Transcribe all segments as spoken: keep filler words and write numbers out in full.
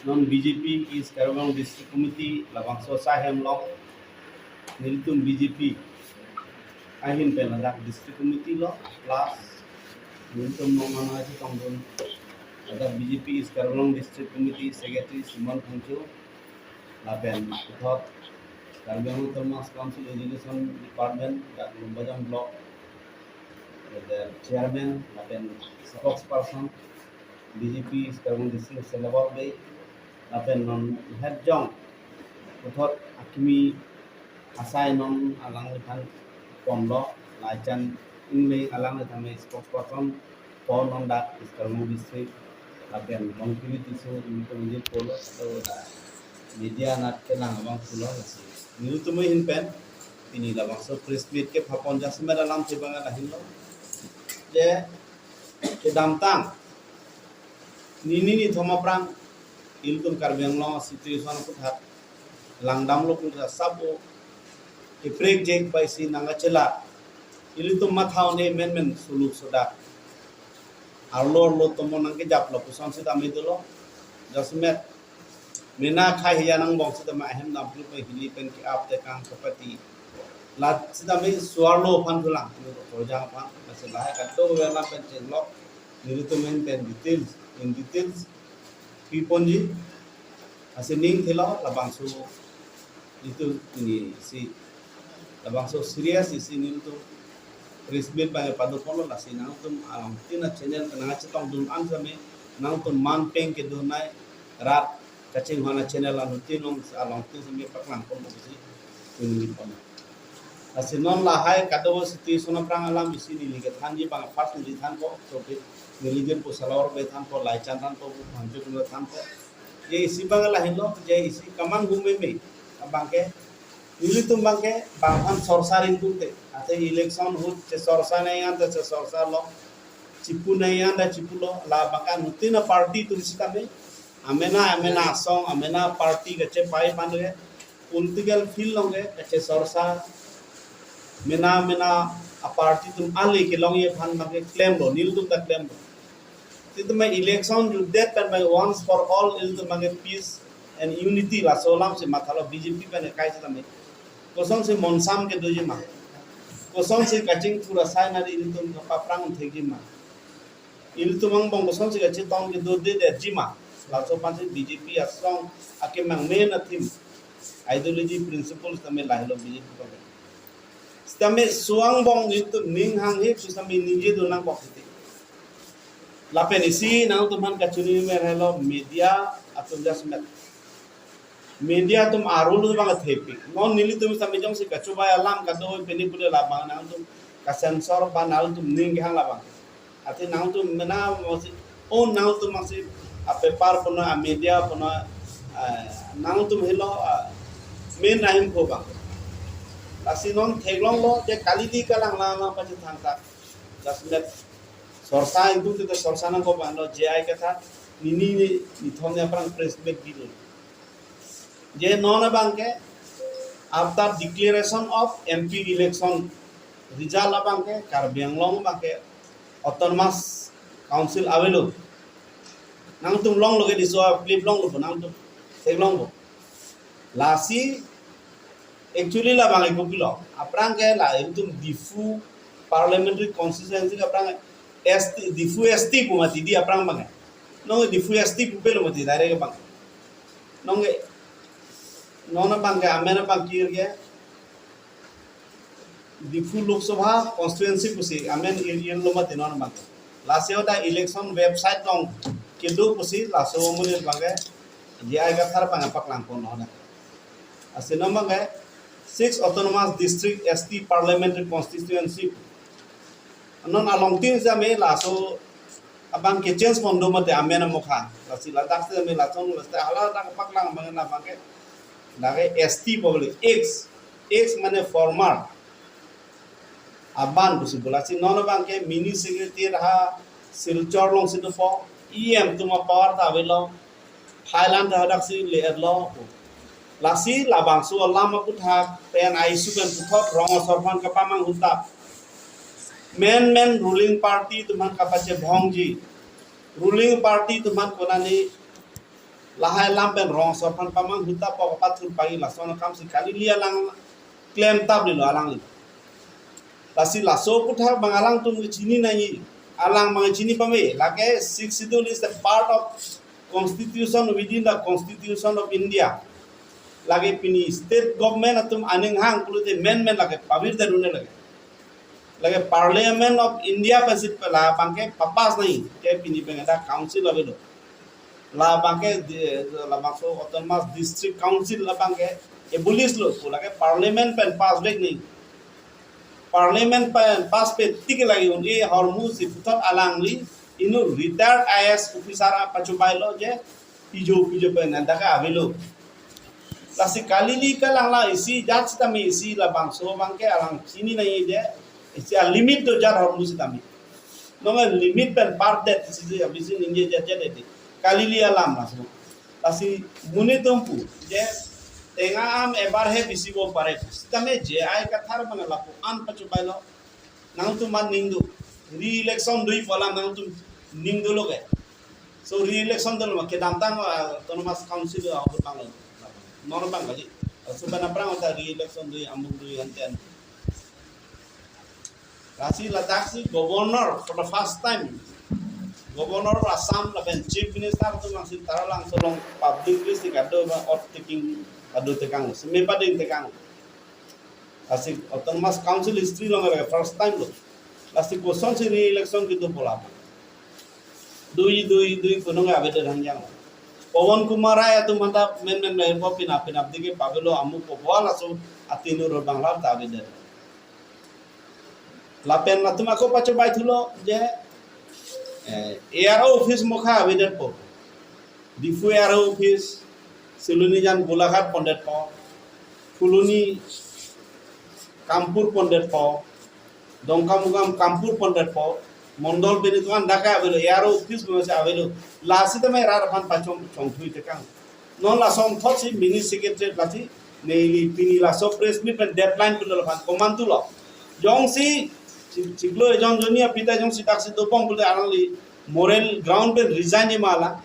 Non B J P East Karbi Anglong District Committee labangso asai hem along nelitum B J P ahin pen ladak District Committee lo, plus nelitum non mano aji tongdun ladak B J P East Karbi Anglong District Committee Secretary Simon Phangcho, lapen puthot Karbi Anglong Autonomous Council Education Department, dak Lumbajong Block, the chairman, lapen spokesperson, B J P East Karbi Anglong District Selabor Bey, lapen non het jong puthot akimi asai non alangliphan ponlo, Laichan Engleng alangliphan spokesperson, pon non dak East Karbi Anglong District, lapen Longkili Tisso, nelitum ajir polo, to da media anat kelang abang pulo lasi. Nelitum ahin pen pini labangso press meet kepapon jasemet alamthe abang lahin lo. Je kedamtang nini nithom aphrang ilitum Karbi Anglong situation aphuthak langdamlo pu ta sabo, kaprek jek bai si nangkachela, ilitum matha un-e menmen suluk sodak, arlo arlo tomon nangkejaplo puson sitame dolo. Jasemet mena khai hiya nangbong sitame ahem dam phli pen hili pen ke-ap tekang kapati, la sitame suarlo aphan thulang, ilitum korjang aphan, lasi lahai kadokave alam pen chenglok nelitum ahin pen details, in details piponji. Lasi ning thelo labangso, itu ini si labangso serious isi nelitum press meet abang pado ponlo, lasi nangtum alongtin a-channel kenang chetongdun an sitame, nangtum man peng kedun nai rat kachinghon a-channel anuttin along, alongtin sitame paklang ponlo si ini pon. Lasi non lahai kadokave situation aphrang alam isi neli kethanji abang, first neli thanpo, so ke neli jirpo Selabor Bey thanpo, Laichan thanpo, Phangcho atum thanpo. Je isi abang lahin lo, je isi kaman hume me abang ke, nelitum abang ke bang aphan sorsa ringtung te. Athe election ahut chesorsa nangji anta chesorsa lo, chipu nangji anta chipulo, labang ke anuttin a-party atum sitame amena amena asong, amena party kachepai aphan ke political field along ke kachesorsa, mena mena a-party atum ale kelongji aphan abang ke klemlo, nelitum ta klemlo. Sitame election jutdet pen abang once for all ilitum abang ke peace and unity laso alam si mathalo, B J P pen kai sitame. Kosonsi monsam kedoji ma? Kosonsi kachingthur asai nari ilitum kapaprang thekji ma? Ilitum angbong kosonsi kachetong kedodedetji ma? Laso aphansi B J P asong akemang main a-theme, ideology, principles tame lahelo B J P kong. Sitame suangbong ilitum ning hanghe pu sitame ningje do nangkok siti. Lapen isi nangtum aphan kachini me helo media atum jasemet. Media atum arul abang athepik. Non nelitum sitame jongsi kachobai alam kadokave pini pule labang nangtum ka-censor ba nangtum ning kehang labang. Athe nangtum mena masi, oh, nangtum masi a-paper puno, a-media puno, eh, nangtum helo, ah, main ahin ko abang. Lasi non theklonglo je kali di kalang lama pachethang tak. Jasemet sorsa itu kita sorsa nangkok abang lo J I Kathar nini ni nithom ni aphrang press meet bilo. Je non abang ke after declaration of M P election result abang ke Karbi Anglong abang ke Autonomous Council avelo. Nangtum longlo ke diso, clip longlo bo, nangtum theklonglo. Lasi actually labang ipo pilo. Aphrang ke la ilitum Diphu Parliamentary Constituency ke aphrang S T, Diphu S T pu mati di aphrang abang ke. Non Diphu S T pupelo mati direct abang. Non ke, non abang ke amen abang kir ke Diphu Lok Sabha Constituency pusi amen ir-irlo mati non abang. Lasi hadak election website along kedo pusi laso amonit abang ke J I Kathar abang paklang pon non. Lasi non abang ke Six Autonomous District S T Parliamentary Constituency. Non alongtin sitame laso abang ke-change pon do mati amen amokha. Lasi ladak sitame laso lasi hala dak paklang abang na abang ke, dak ke S T public, ex, ex mane former. Aban pusi bola si non abang ke mini secretary ha Silchar alongsi dopo, E M atum a-power ta avelo, Thailand ta hadak si le-etlo. Lasi labangso alam aputhak pen a-issue pen puthot rong asor aphan kapamanghu ta. Main main ruling party atum aphan kapachebhongji. Ruling party atum aphan konani Lahai alam pen rong asor aphan pamanghu tap pok pathur pagi lason akam si kali li alang klem tap lilo alangli. Lasi laso aputhak abang alangtum chini nangji, alang abang chini pame, lake Sixth Schedule is a part of constitution within the Constitution of India. Lake pini state government atum aning hang pulote amendment lake pavirdet un-e lake. Lake Parliament of India pensi la abangke papass nangji, ke pini abang ada council avelo. La abangke di-, labangso Autonomous District Council la abangke abolish lo pu, lake Parliament pen pass vek nangji. Parliament pen pass pen tik lagi un-e ahormu si puthot alangli inut retired I A S officer apachobei lo je pijo pijo pen anta ke avelo. Lasi kali li kalang la isi jat sitame isi labangso abangke alang chini nangji je isi a-limit do jat ahormu sitame. Nonke limit pen pardet isi je abisi ningje jat jat edi. Kali li alam laso. Lasi monit atum pu je tenga am ebar he bisi bom pare. Sitame J I Kathar abang lapu-an pachobei lo. Nangtum man ning do. Re-election doji pu alam nangtum ning dolo ke. So re-election dolo ma kedamtang, ah, Autonomous Council, ah, abang lo. Non abang kali. Suban aphrang ta re-election doji, amung doji anten. Lasi ladak si governor for the first time. Governor Assam lapen Chief Minister atum nangsi Taralangso along public visit kado ba oath taking kado tekang. Seme pading tekang. Lasi Autonomous Council history along ke first time lo. Lasi kosonsi re-election kedo pu alam. Doji, doji, doji punong avedet hanjang. Pawan Kumar Rai atum manda men men men po pinap pinap dike pavelo amuk po bola so atinu ro banglar ta avedet. Lapen latum ako pachobei thulo je, eh, A R O office mokha avedetpo. Diphu A R O office, Silonijan Golaghat pondetpo, Phuloni Kampur pondetpo, Dongkamukam Kampur pondetpo, Mondol Benituan daka avelo, A R O office mokha si avelo, lasi tame rat aphan pachong chongthui tekang. Non lason thot si mini secretariat lasi neli pini laso press meet pen deadline pulo lapan komantu lo. Jongsi chik-, chiklo ejon joni apita jongsi daksi dobom pulote alangli moral ground pen resign ji ma la.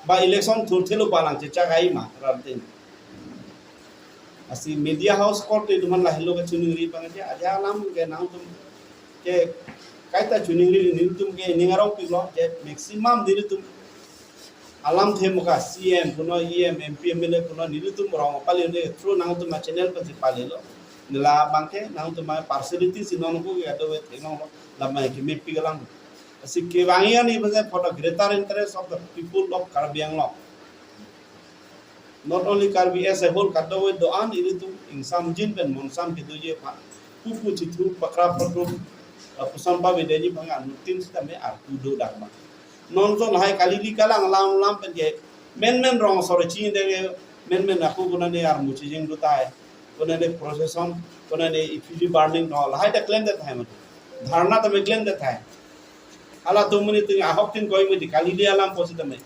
Ba election thurthelo ba alang chechak ai ma rartin. Lasi media house korte atum an lahelo kachiningri abang ke aja alam ke nangtum ke kaita chiningri nelitum ke ning arong piklo je maximum nelitum alamthe mokha C M puno E M, M P, M L A puno nelitum rong pali ne through nangtum a-channel pensi palilo. Nela abangke nangtum a-partiality si non ko ke ado we thenong lo, lama ke mepi galang. Lasi kevangji ani bangke for the greater interest of the people of Karbi Anglong. Not only Karbi as a whole, kadokave do-an ilitum ingsamjin pen monsam kedoji aphan pupu chithu pakra pakrum, uh, puson pavedeji aphan anuttin sitame arpu dodak ma. Non ton hai kali li kalang alam alam pen ke men men rong asor chini denge men men ako konane armu chijing dutai, konane procession, konane effigy burning no lahai ta klemdet hai mati. Dharna tame klemdet hai. Halatum monit tin ahok tin koi mati kali li alam pu sitame.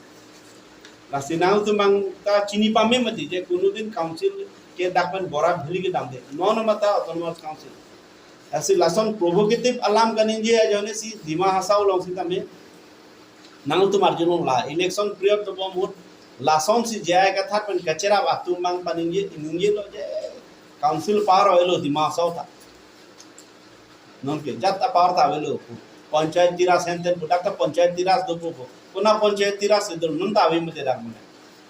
Lasi nangtum abang ta chini pame mati je konudin council ke dak pen Barak Valley kedamde. Non mata Autonomous Council. Lasi lason provocative alam kaningje ajoine si Dima Hasao along sitame. Nangtum arjulong la election period dobom ahut lasonsi J I Kathar pen kacherap atum abang paningje, ningje lo je council power avelo Dima Hasao ta. Non ke jat a-power ta avelo. Panchayati Raj henten pu dak ta Panchayati Raj dopo pu. Kona Panchayati Raj si dolo non ta ave mati dak mane.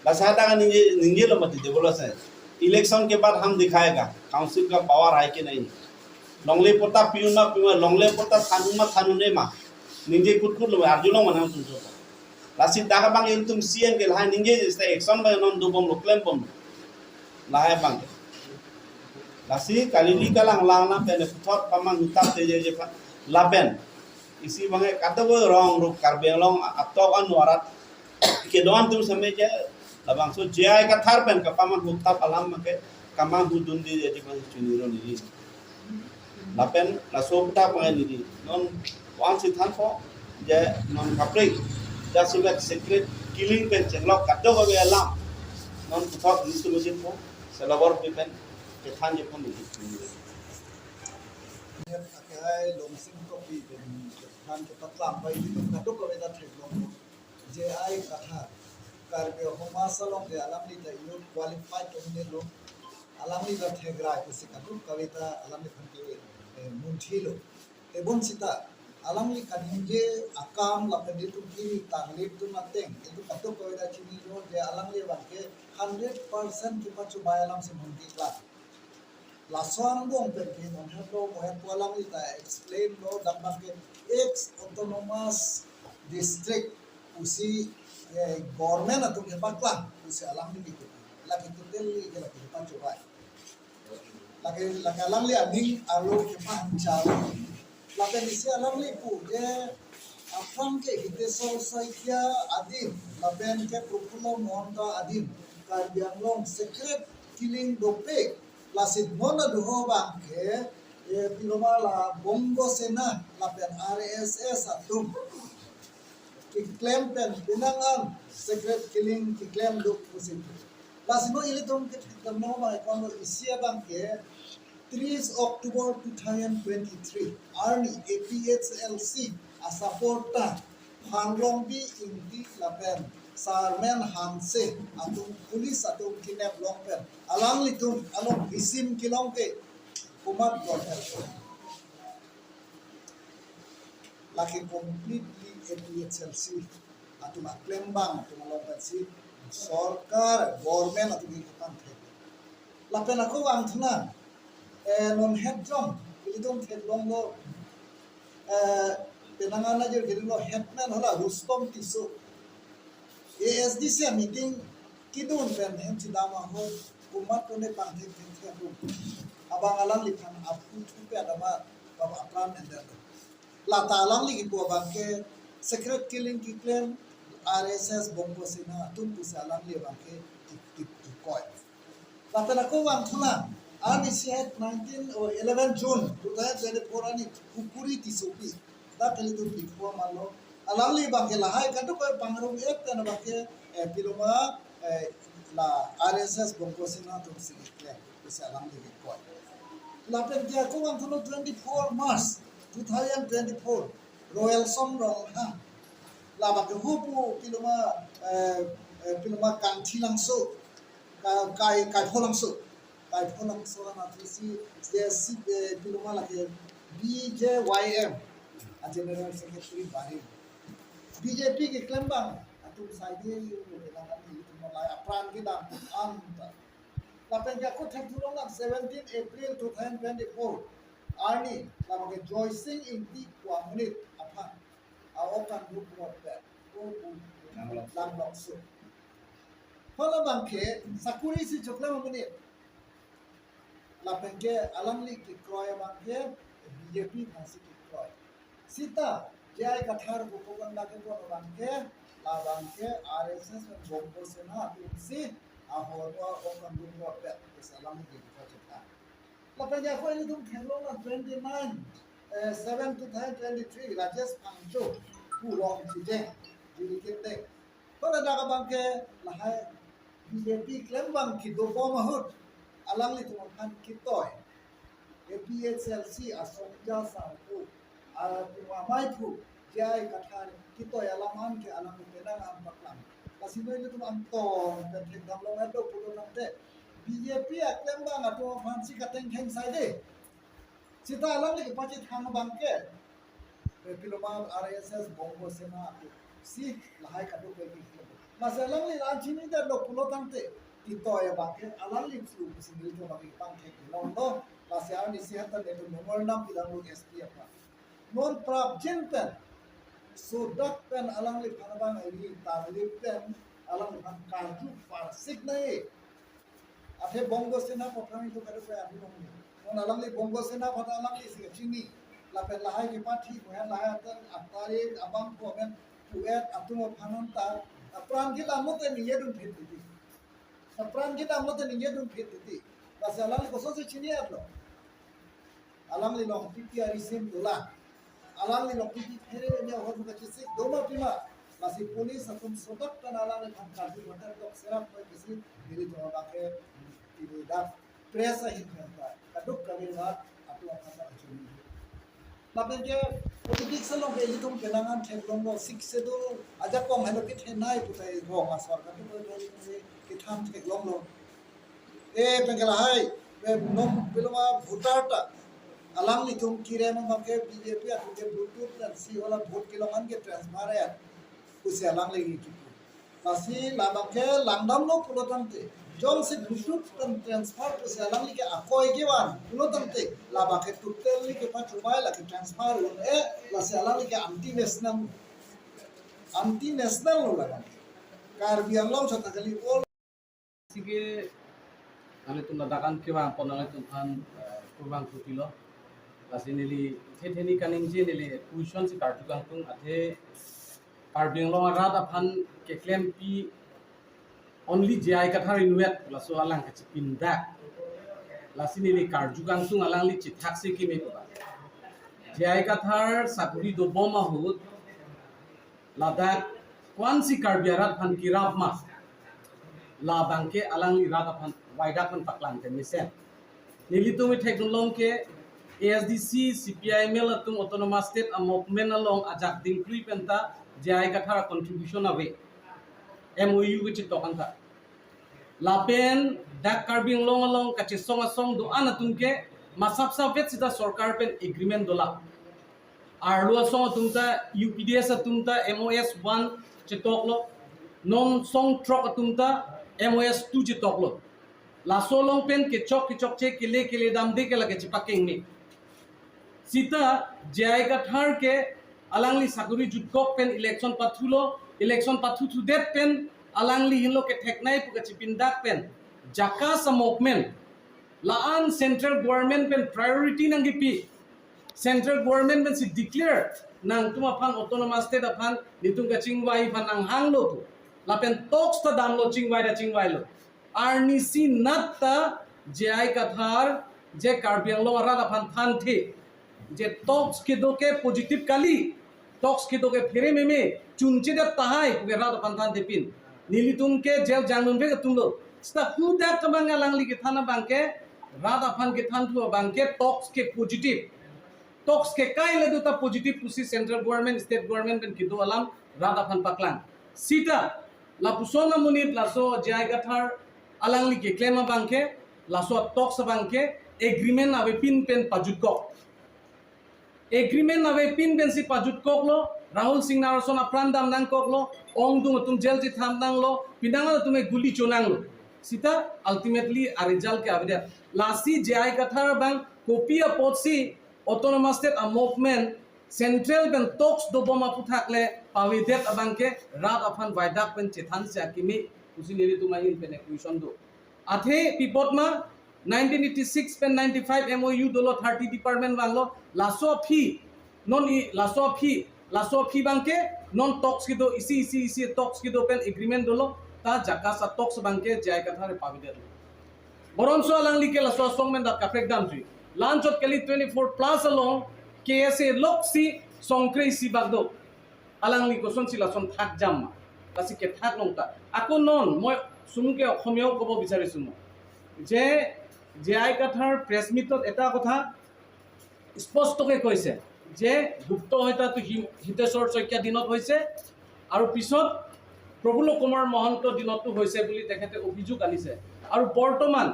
Lasi hadak ningje, ningje lo mati develop se. Election ke baad hum dikhayega. Council ka power hai ke nahi. Longle patta piu ma piu ma, longle patta thanu ma thanu ne ma. Ningje kut kut lo arjulong ma nangtum so. Lasi dak abang ilitum C M ke lahai ningje sita action abang non dobom lo klembom. Lahai abang. Lasi kali li kalang lang lang pen puthot pamanghu tap teje je pha lapen. Isi abangke kadokave rong rup Karbi Anglong atok anu arat kedo-an atum seme je labangso J I Kathar pen kapamanghu tap alam abangke kamanghu dunde je abang chuniro neli. Lapen laso aputhak abang neli non wan si thanpo je non kaprek jasimet secret killing pen chenglok kadokave alam non puthot nelitum ujin po selabor pi pen kethan je po neli. Akhai Longsing Topi pen kethan ketatlam bai ilitum kadokave ta theklong J I Kathar. Karbi Anglong Masang along ke alangli ta youth qualified candidate lo. Alangli ta thekrai pusi kadokave ta alangliphan ke, eh, munthilo. Tebonsita alangli kaningje akam lapen itum kimi tarlip atum ateng, itum kadokave ta chinilo je alangli abang ke hundred percent kepachobei alam si mungkin klar. Laso angbong pen ke non hetlo mo hetpo alangli ta explain lo, dak abang ke ex autonomous district pusi, eh, government atum kepaklang pusi alangli ke, lake totally ke lake kepachobei. Lake, lake alangli aning arlo kepanchal. Lapen isi alangli pu je aphrang ke Hitesh Saikia adim lapen ke Prafulla Mahanta adim Karbi Anglong secret killing dopik. Lasi non aduho abang ke, eh, piloma la Bongo Sena lapen R S S atum keklem pen penang an secret killing keklem do pusi. Lasi non ilitum ke thekdamlo abang ke isi abang ke tris October two thousand twenty-three arni A P H L C asupporter Phanlongbi Ingti lapen Sarmen Hanse atum police atum kidnap long pen alanglitum along bisim kelong ke komat gol. Lake completely A P H L C atum aklembang atum along pensi sorkar, government atum kepangthek. Lapen ako vangthu nang, eh, non het jong ilitum theklonglo, eh, penang an ajir kedinglo headman hala Rustom Tisso. A S D C meeting kedun pen hem chedam ahut komat kone pangthek thek thek atum abang alangliphan aphu thupe adama baba apran ender. Lata alangli kipu abang ke secret killing keklem R S S Bongo Sena atum pusi alangli abang ke ki, ki, kikoi. Lapen ako vangthu nang, arni isi het nineteen or eleven June two thousand twenty-four arni Hukuri Tissopi. Dak kali tu bikho malo. Alangli abang ke lahai kadokave pangrum et pen abang ke, eh, piloma, eh, la R S S Bongo Sena atum si keklem pusi alangli kikoi. Lapen ke ako vangthulo twenty-four March two thousand twenty-four, Royal Som Ronghang. La abang ke hupu piloma, eh, eh, piloma Kangthi Langso, Ka-, Kai, Kaipho Langso. Kaipho Langso anatthu si, je si, eh, piloma lake B J Y M a General Secretary barim. B J P keklembang atum saide yo, yo, yo, yo, yo, yo, apran kedam anta. Lapen ke ako thekthulong lang seventeen April two thousand twenty-four arni, labang ke Joysing Ingti pu amonit aphan a-ok kangrup rot pen, o, o, Langlokso. Langlokso. Hala abang ke sakuri si choklem amonit. Lapen ke alangli kekroi abang ke B J P aphansi kekroi. Seta J I Kathar pu program lake pon abang ke, labang ke R S S pen Bongo Sena atum si ahormu a-ok kangrup rot pen pusi alangli kekroi chethang. Lapen ke ako ilitum theklong lang twenty-nine, eh, seven two thousand twenty-three, Rajesh Phangcho pu Rongchijeng, Jirikindeng. Hala dak abang ke lahai B J P klembang kedobom ahut alanglitum aphan kitoi, A P H L C asongja sangpu, a, pu amaiphu J I Kathar kitoi alam an ke alangli penang an paklang. Lasi non ilitum angtong pen thekdamlong edo pulo nangte, B J P aklembang atum aphansi katengkheng saide. Seta alangli kepachethang abang ke, eh, piloma R S S Bongo Sena atum si lahai kadokave keklem. Lasi alangli la-an chinidetlo pulo tangte, kitoi abang ke alangli through pusi nelitum abang ke pangthek longlo. Lasi arni isi hata nelitum memorandum kedam lo S P aphan. Non prapjin pen, sodak pen alangliphan abang ili tarlip pen alangliphan karju parsik nai. Athe Bongo Sena aphan itu kadokave anu nong. Non alangli Bongo Sena aphan alangli si kachini. Lapen lahai kepathi, mo lahai atan, atari abang komen, puet atum aphan anta, apran kedam lote ningje dunphit titi. Apran kedam lote ningje dunphit titi. Lasi alangli kosonsi chini-etlo? Alangli along P P R sim dolang. Alangli along P P phere nya hor muka chisik doma pima. Lasi police atum sodak pen alangliphan karju hotel tok serap koi kisi diri doma bangke diri dak press ahin pen ta kadokave atum aphan ta achuni. Lapen ke politics along ke ilitum penang an theklonglo, Sixth Schedule ajakong helo kethenei putai rong asor kadu kethan theklonglo. E pen ke lahai, e non biloma voter ta alanglitum kirem abang ke B J P atum ke Bluetooth dan si wala vote kelong an ke transfer ya. Pusi alangli kipu. Lasi labang ke langdamlo pulo tangte, jongsi Bluetooth pen transfer pusi alangli ke akoi kevan pulo tangte, labang ke totally ke pachumai, lake transfer un-e, lasi alangli ke anti national, anti national lo labang ke. Karbi Anglong chot kali all. Sige, nanglitum ladak an kevang pon nanglitum aphan, eh, kurvangthu pilo. Lasi neli the theni kaningje, neli question si karju kangtung, athe Karbi Anglong arat aphan keklempi only J I Kathar inutvet, laso alang kachipindak. Lasi neli karju kangtung, alangli chithak si keme ko ba. J I Kathar sakuri dobom ahut ladak ko-ansi Karbi arat aphan kerap ma, labang ke alangli rat aphan waidak pen paklang ke mesen. Nelitum ithek dunlong ke A S D C, C P I M L atum Autonomous State a-movement along ajak dingkrui penta J I Kathar contribution ave, M O U kechetok anta. Lapen dak Karbi Anglong along kachesong asong do-an atum ke masap sapvet sita sorkar pen agreement dolang. Arlo asong atum ta, U P D S atum ta M O S one chetoklo. Non song throk atum ta M O S two chetoklo. Laso along pen kechok kechokche kele kele damde ke lake chipakengme. Sita J I Kathar ke alangli sakuri jutkok pen election pathulo, election pathuthudet pen alangli henlo ketheknei pu kachipindak pen JACAS a-movement la-an central government pen priority nangkipi. Central government pensi declare nangtum aphan, Autonomous State aphan, netum kachingvai aphan nanghanglo pu. Lapen talks ta damlo, chingvai ta chingvailo. Arnisi nat ta J I Kathar je Karbi Anglong arat aphan thanthe, je talks kedo ke positive kali, talks kedo ke phere meme, chunchedet tahai puke rat aphan thanthe pin. Nelitum ke jail jangnun vek atumlo. Sita hudak kemang alangli kethan abang ke, rat aphan kethanthu abang ke talks ke positive. Talks ke kai le do ta positive pusi central government, state government pen kedo alam rat aphan paklang. Sita lapuson amonit laso J I Kathar alangli keklem abang ke, laso talks abang ke agreement avepin pen pajutkok. Agreement avepin pensi pajutkoklo, Rahul Singh Naorson apran dam nangkoklo, ongdung atum jail chetham nanglo, pinang atum guli chonanglo. Sita ultimately a-result ke avedet. Lasi J I Kathar abang kopi apotsi Autonomous State a-movement central pen talks dobom aphuthak le pavedet abang ke rat aphan waidak pen chethansi akimi pusi nelitum ahin pen question do. Athe pi apot ma nineteen eighty-six pen ninety-five M O U dolo, thirty department vanglo, laso aphi, non i laso aphi, laso aphi abang ke non talks kedo, isi isi isi talks kedo pen agreement dolo, ta JACAS a-talks abang ke J I Kathar pavedetlo. Boronso alangli ke laso asong pen dak kaprek damjui. La-anchot kali twenty-four plus along K S A loksi songkre isi bak do. Alangli kosonsi lason thak jam ma? Lasi kethak longta. Ako non, moi sumung ke Okhomiyao kobo bicharisu mo. Je J I Kathar press meet ot eta kotha স্পষ্টকে কৈছে যে গুপ্ত হত্যাটো হি-, হিতেশ্বৰ শইকীয়া দিনত হৈছে আৰু পিছত প্ৰফুল্ল কুমাৰ মহন্ত দিনতো হৈছে বুলি তেখেতে অভিযোগ আনিছে। আৰু বৰ্তমান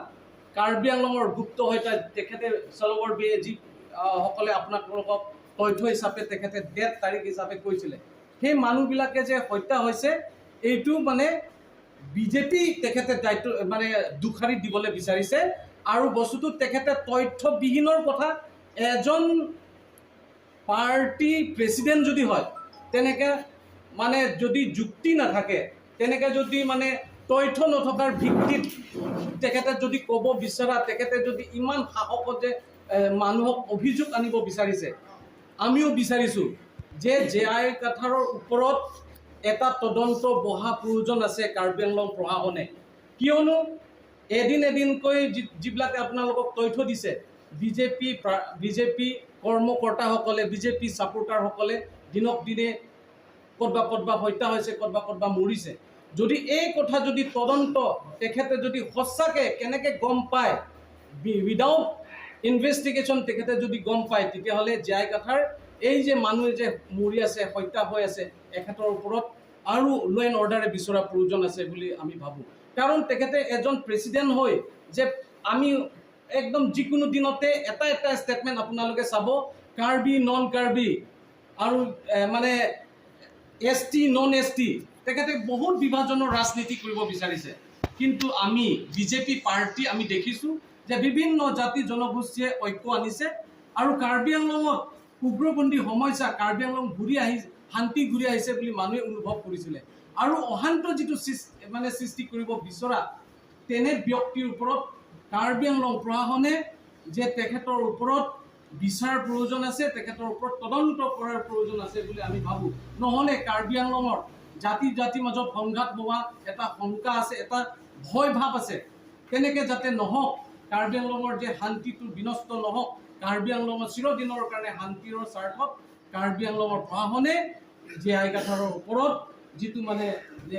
কাৰ্বি আংলঙৰ গুপ্ত হত্যা তেখেতে চলবৰ বিয়ে যি, আহ, সকলে আপোনালোকক তথ্য হিচাপে তেখেতে ডেট তাৰিখ হিচাপে কৈছিলে, সেই মানুহবিলাকে যে হত্যা হৈছে, এইটো মানে বিজেপি তেখেতে দায়িত্ব, মানে, দুষাৰি দিবলৈ বিচাৰিছে। আৰু বস্তুটো তেখেতে তথ্যবিহীনৰ কথা, এজন পাৰ্টি প্ৰেচিডেণ্ট যদি হয়, তেনেকে, মানে, যদি যুক্তি নাথাকে, তেনেকে যদি, মানে, তথ্য নথকাৰ ভিত্তিত তেখেতে যদি ক'ব বিচৰা, তেখেতে যদি ইমান সাহসত যে, এ, মানুহক অভিযোগ আনিব বিচাৰিছে, আমিও বিচাৰিছো যে জে আই কাথাৰৰ ওপৰত এটা তদন্ত বহা প্ৰয়োজন আছে কাৰ্বি আংলং প্ৰশাসনে। কিয়নো এদিন এদিনকৈ যি-, যিবিলাকে আপোনালোকক তথ্য দিছে, বিজেপি প্ৰা-, বিজেপি কৰ্মকৰ্তাসকলে, বিজেপি ছাপোৰ্টাৰসকলে দিনক দিনে ক'তবা ক'তবা হত্যা হৈছে, ক'তবা ক'তবা মৰিছে। যদি এই কথা যদি তদন্ত তেখেতে যদি সঁচাকে কেনেকে গম পায়, বি-, উইডাউট ইনভেষ্টিগেশ্যন তেখেতে যদি গম পায়, তেতিয়াহ'লে জে আই কাথাৰ এই যে মানুহ যে মৰি আছে, হত্যা হৈ আছে, এখেতৰ ওপৰত আৰু ল' এণ্ড অৰ্ডাৰে বিচৰা প্ৰয়োজন আছে বুলি আমি ভাবোঁ। কাৰণ তেখেতে এজন প্ৰেচিডেণ্ট হৈ যে আমি একদম যিকোনো দিনতে এটা এটা ষ্টেটমেণ্ট আপোনালোকে চাব, কাৰ্বি, নন কাৰ্বি আৰু, এ, মানে এছ টি, নন এছ টি, তেখেতে বহুত বিভাজনৰ ৰাজনীতি কৰিব বিচাৰিছে। কিন্তু আমি বিজেপি পাৰ্টি আমি দেখিছোঁ যে বিভিন্ন জাতি জনগোষ্ঠীয়ে ঐক্য আনিছে আৰু কাৰ্বি আংলঙত উগ্ৰপন্থী সমস্যা, কাৰ্বি আংলং ঘূৰি আহি, শান্তি ঘূৰি আহিছে বুলি মানুহে অনুভৱ কৰিছিলে। আৰু অশান্ত যিটো সৃষ-, মানে সৃষ্টি কৰিব বিচৰা তেনে ব্যক্তিৰ ওপৰত কাৰ্বি আংলং প্ৰশাসনে যে তেখেতৰ ওপৰত বিচাৰ প্ৰয়োজন আছে, তেখেতৰ ওপৰত তদন্ত কৰাৰ প্ৰয়োজন আছে বুলি আমি ভাবোঁ। নহ'লে কাৰ্বি আংলঙৰ জাতি জাতিৰ মাজত সংঘাত হোৱা এটা শংকা আছে, এটা ভয় ভাৱ আছে। তেনেকে যাতে নহওক, কাৰ্বি আংলঙৰ যে শান্তিটো বিনষ্ট নহওক, কাৰ্বি আংলঙৰ চিৰদিনৰ কাৰণে শান্তিৰ স্বাৰ্থত কাৰ্বি আংলঙৰ প্ৰশাসনে জে আই কাথাৰৰ ওপৰত যিটো মানে,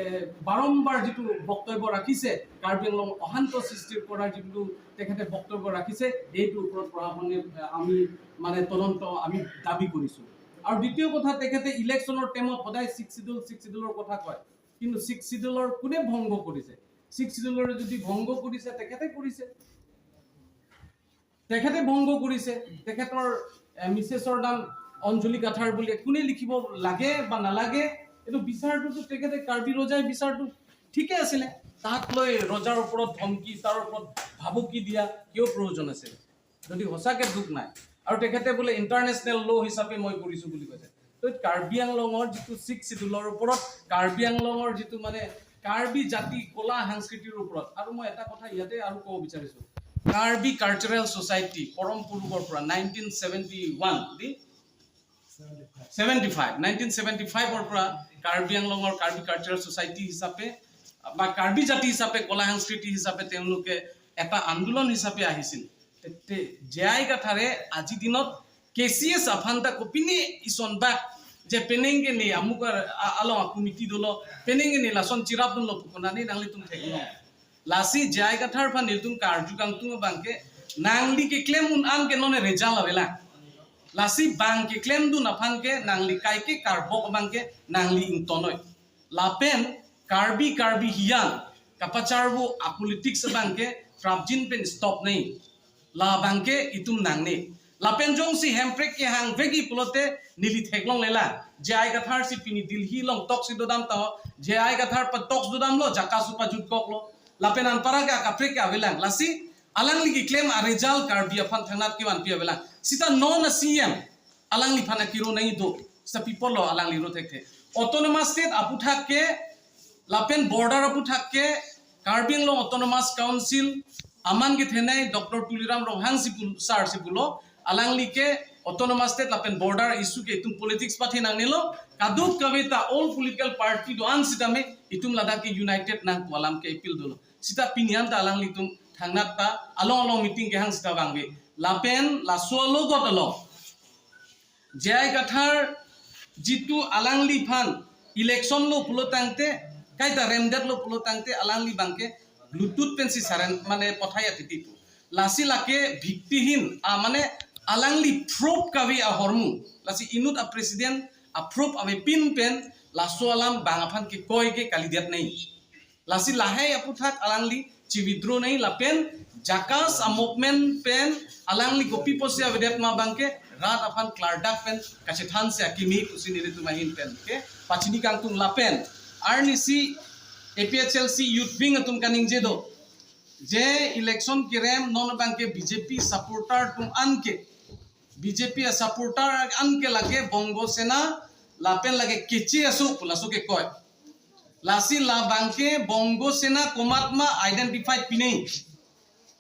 এ, বাৰম্বাৰ যিটো বক্তব্য ৰাখিছে, কাৰ্বি আংলঙত অশান্ত সৃষ্টি কৰাৰ যিটো তেখেতে বক্তব্য ৰাখিছে, এইটোৰ ওপৰত প্ৰশাসনে, এ, আমি মানে তদন্ত আমি দাবী কৰিছোঁ। আৰু দ্বিতীয় কথা, তেখেতে ইলেকশ্যনৰ টাইমত সদায় ছিক্স শ্বিডিউল, ছিক্স শ্বিডিউলৰ কথা কয়, কিন্তু ছিক্স শ্বিডিউলৰ কোনে ভংগ কৰিছে? ছিক্স শ্বিডিউলৰে যদি ভংগ কৰিছে, তেখেতে কৰিছে। তেখেতে ভংগ কৰিছে। তেখেতৰ, এ, মিছেছৰ নাম অঞ্জলি কাথাৰ বুলি কোনে লিখিব লাগে বা নালাগে, এইটো বিচাৰটোতো তেখেতে, কাৰ্বি ৰজাই বিচাৰটো ঠিকে আছিলে। তাক লৈ ৰজাৰ ওপৰত ধমকি, তাৰ ওপৰত ভাবুকি দিয়া কিয় প্ৰয়োজন আছিলে, যদি সঁচাকে দুখ নাই? আৰু তেখেতে বোলে ইণ্টাৰনেশ্যনেল ল' হিচাপে মই কৰিছোঁ বুলি কৈছে। তো কাৰ্বি আংলঙৰ যিটো ছিক্স শ্বিডিউলৰ ওপৰত, কাৰ্বি আংলঙৰ যিটো মানে কাৰ্বি জাতি কলা সংস্কৃতিৰ ওপৰত, আৰু মই এটা কথা ইয়াতে আৰু ক'ব বিচাৰিছোঁ, কাৰ্বি কালচাৰেল ছ'চাইটি, পৰম পুৰুষৰ পৰা নাইনটিন ছেভেণ্টি ওৱান দি ছেভেণ্টি ফাইভ, নাইনটিন ছেভেণ্টি ফাইভৰ পৰা কাৰ্বি আংলঙৰ কাৰ্বি কালচাৰেল ছ'চাইটি হিচাপে বা কাৰ্বি জাতি হিচাপে, কলা সংস্কৃতি হিচাপে তেওঁলোকে এটা আন্দোলন হিচাপে আহিছিল। Te, te, J I Kathar-e aji dinot K C S aphan ta kopine isonbak je penang ke ne amukar a-, along a-committee dolo, penang ke ne lason chirapdunlo pu konane nanglitum theklong. Lasi J I Kathar aphan nelitum karju kangtung abangke, nangli keklem un-an ke nonke result avelang. Lasi bang keklemdun aphan ke nangli kaike karbok abangke nangli ingtonoi. Lapen Karbi, Karbi hiyan kapacharvo a-politics abangke prapjin pen stop nei. Labangke itum nangne. Lapen jongsi Hemprek kehang vegi pulote neli theklonglelang. J I Kathar si pini Delhi along talks si dodam taho. J I Kathar pa talks dodamlo, JACAS si pajutkoklo. Lapen anparake akaprek ke avelang. Lasi alangli keklem a-result Karbi aphan thangnat kevanpi avelang. Sita non a-C M alangliphan akiro nangji do. Sita pi apotlo alangli ro thekthe. Autonomous State aputhak ke lapen border aputhak ke Karbi Anglong Autonomous Council aman kethenei Doctor Tuliram Ronghang si pu-, sir si pulo, alangli ke Autonomous State lapen border issue ke itum politics pathe nangnelo, kadokave ta all political party do-an sitame itum ladak ke united nang pu alam ke appeal dolo. Sita pini an ta alanglitum thangnat ta along along meeting kehang sita vangve. Lapen laso alogot along J I Kathar jitu alangliphan election lo pulo tangte, kaita remdetlo pulo tangte alangli abangke Bluetooth pensi saren mane pothai atiti pu. Lasi lake bhiktihin a mane alangli prop kave ahormu. Lasi inut a-president a-prop avepin pen laso alam bang aphan kekoi ke kalidet nei. Lasi lahai aputhak alangli chi-withdraw nei lapen JACAS a-movement pen alangli kopi pusi avedet ma abangke rat aphan klardak pen kachethansi akimi pusi nelitum ahin pen ke pachini kangtung lapen arnisi A P H L C Youth Wing atum kaningje do. Je election kerem non abangke B J P supporter atum anke, B J P a-supporter anke lake Bongo Sena lapen lake keche aso pu laso kekoi. Lasi labangke Bongo Sena komatma identified pinei.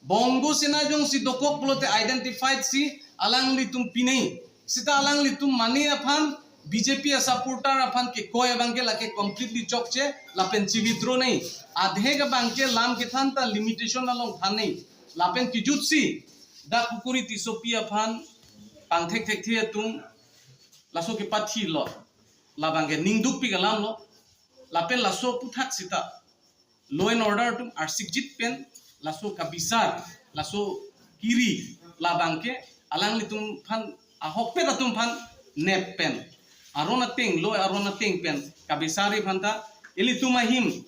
Bongo Sena jongsi dokok pulote identified si alanglitum pinei. Sita alanglitum mane aphan B J P a-supporter aphan kekoi abangke lake completely chokche lapen chi-withdraw nei. Adhek abangke lam kethan ta limitation along than nei. Lapen kejutsi dak Pukuri Tissopi aphan pangthek thekthe atum laso kepathilo. Labangke ningdukpik alamlo. Lapen laso aputhak sita law and order atum arsikjit pen laso kabisar, laso kiri labangke alanglitum aphan ahokpet atum aphan nep pen, aron ateng, lo aron ateng pen kabisari aphanta ilitum ahin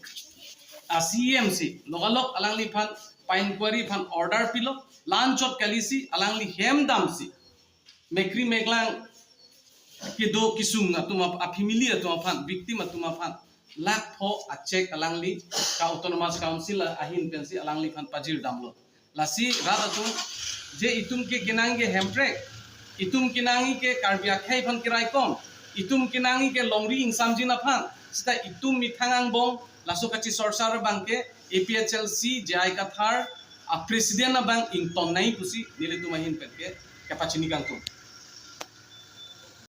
a-C M si lokalok alangliphan pa-inquiry aphan order pilo, la-anchot kalisi alangli hem damsi mekri meklang kedo kesung atum ap-, a-family atum aphan, victim atum aphan lakh pho a-cheque alangli ka-autonomous council ahin pensi alangliphan pajir damlo. Lasi rat atum, je itum ke kenangji ke Hemprek, itum kenangji ke Karbi akhei aphan keraikom, itum kenangji ke longri ingsamjin aphan, seta itum methang angbong laso kachisorsar abangke A P H L C J I Kathar a-president abang ingtonnangji pusi nelitum ahin penke kepachini kangtung.